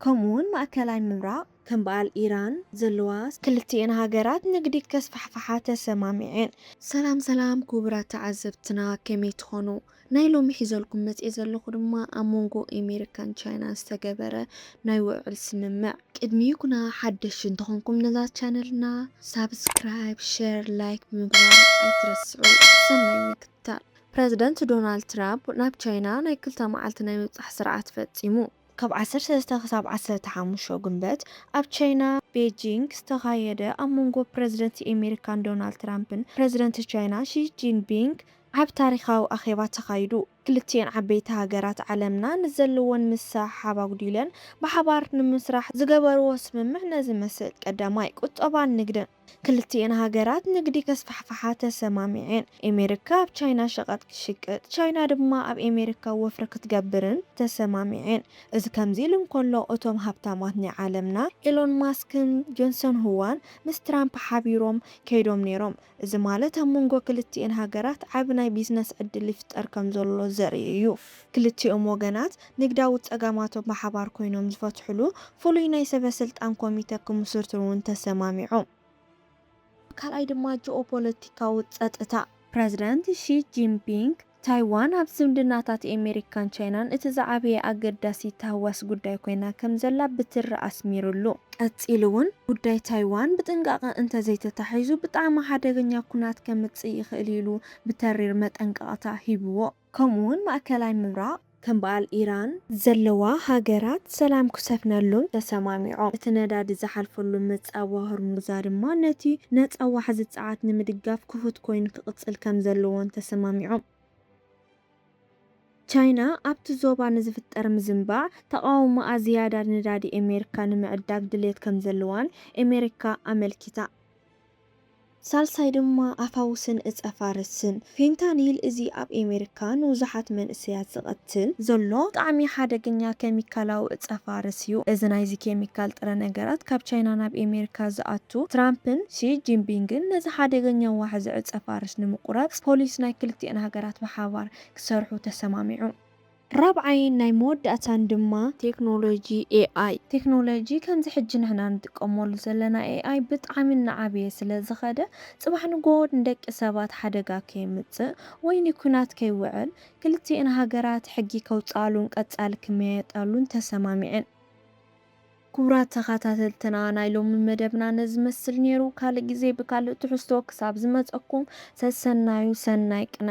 ከምኡውን ማእከላይ ምብራቕ ከም በዓል ኢራን ዘለዋ ክልቲኤን ሃገራት ንግዲ ከስፋሕፍሓ ተሰማሚዐን። ሰላም ሰላም ክቡራት ተዓዘብትና፣ ከመይ ትኾኑ? ናይ ሎሚ ሒዘልኩም መጽኤ ዘለኹ ድማ ኣብ መንጎ ኣሜሪካን ቻይናን ዝተገበረ ናይ ውዕል ስምምዕ። ቅድሚ ኩና ሓደሽ እንተኾንኩም ነዛ ቻነልና ሳብስክራይብ፣ ሼር፣ ላይክ ብምግባር ኣይትረስዑ። ሰናይ ምክትታል። ፕረዚደንት ዶናልድ ትራምፕ ናብ ቻይና ናይ ክልተ መዓልቲ ናይ ምብጻሕ ስርዓት ፈጺሙ። ካብ ዓሰርተ ሰለስተ ክሳብ ዓሰርተ ሓሙሽተ ግንቦት ኣብ ቻይና ቤጂንግ ዝተኻየደ ኣብ መንጎ ፕረዚደንት ኣሜሪካን ዶናልድ ትራምፕን ፕረዚደንት ቻይና ሺ ጂንፒንግ ዓብ ታሪኻዊ ኣኼባ ተኻይዱ። ክልቲኤን ዓበይቲ ሃገራት ዓለምና ንዘለወን ምሰሓሓብ ኣጉዲለን ብሓባር ንምስራሕ ዝገበርዎ ስምምዕ ነዚ መስል ቀዳማይ ቁጠባን ንግድን። ክልቲኤን ሃገራት ንግዲ ከስፋሕፍሓ ተሰማሚዐን። ኣሜሪካ ኣብ ቻይና ሸቐጥ ክሽቅጥ፣ ቻይና ድማ ኣብ ኣሜሪካ ወፍሪ ክትገብርን ተሰማሚዐን። እዚ ከምዚ ኢሉ እንከሎ፣ እቶም ሃብታማት ናይ ዓለምና ኤሎን ማስክን ጆንሰን ሁዋን ምስ ትራምፕ ሓቢሮም ከይዶም ነይሮም። እዚ ማለት ኣብ መንጎ ክልቲኤን ሃገራት ዓቢ ናይ ቢዝነስ ዕድል ይፍጠር ከም ዘሎ ዘርኢ እዩ። ክልቲኦም ወገናት ንግዳዊ ጸገማቶም ብሓባር ኮይኖም ዝፈትሕሉ ፍሉይ ናይ ሰበ ስልጣን ኮሚተ ክምስርቱ እውን ተሰማሚዖም። ካልኣይ ድማ ጂኦፖለቲካዊ ጸጥታ። ፕረዚደንት ሺ ጂንፒንግ፣ ታይዋን ኣብ ዝምድናታት ኣሜሪካን ቻይናን እቲ ዝዓበየ ኣገዳሲ ተህዋስ ጉዳይ ኮይና ከም ዘላ ብትሪ ኣስሚሩሉ። ቀጺሉ እውን ጉዳይ ታይዋን ብጥንቃቐ እንተዘይተታሒዙ ብጣዕሚ ሓደገኛ ኩናት ከምጽእ ይኽእል ኢሉ ብተሪር መጠንቀቕታ ሂብዎ። ከምኡውን ማእከላይ ምብራቕ ከም በዓል ኢራን ዘለዋ ሃገራት ሰላም ክሰፍነሉን ተሰማሚዖም። እቲ ነዳዲ ዝሓልፈሉ መጻዋ ሆርሙዛ ድማ ነቲ ነጻ ዋሕዚ ጸዓት ንምድጋፍ ክፉት ኮይኑ ክቕጽል ከም ዘለዎን ተሰማሚዖም። ቻይና ኣብቲ ዞባ ንዝፍጠር ምዝንባዕ ተቓውሞኣ ዝያዳ ነዳዲ ኣሜሪካ ንምዕዳግ ድሌት ከም ዘለዋን ኣሜሪካ ኣመልኪታ። ሳልሳይ ድማ ኣፋውስን እጸ ፋርስን። ፌንታኒል እዚ ኣብ ኣሜሪካ ንብዙሓት መንእሰያት ዝቐትል ዘሎ ብጣዕሚ ሓደገኛ ኬሚካላዊ እጸ ፋርስ እዩ። እዚ ናይዚ ኬሚካል ጥረ ነገራት ካብ ቻይና ናብ ኣሜሪካ ዝኣቱ ትራምፕን ሺ ጂንፒንግን ነዚ ሓደገኛ ዋሕዚ እጸ ፋርስ ንምቁራጽ ፖሊስ ናይ ክልቲኤን ሃገራት ብሓባር ክሰርሑ ተሰማሚዑ። ራብዓይን ናይ መወዳእታን ድማ ቴክኖሎጂ ኤ ኣይ። ቴክኖሎጂ ከምዚ ሕጂ ንሕና ንጥቀመሉ ዘለና ኤ ኣይ ብጣዕሚ እናዓበየ ስለ ዝኸደ፣ ጽባሕ ንግሆ ንደቂ ሰባት ሓደጋ ከየምጽእ ወይ ንኲናት ከይውዕል ክልቲኤን ሃገራት ሕጊ ከውጽኣሉን ቀጻሊ ክመያየጣሉን ተሰማሚዐን። ክቡራት ተኸታተልትና፣ ናይ ሎሚ መደብና ነዚ መስል ነይሩ። ካልእ ግዜ ብካልእ ትሕዝቶ ክሳብ ዝመጸኩም ሰሰናዩ፣ ሰናይ ቅነ።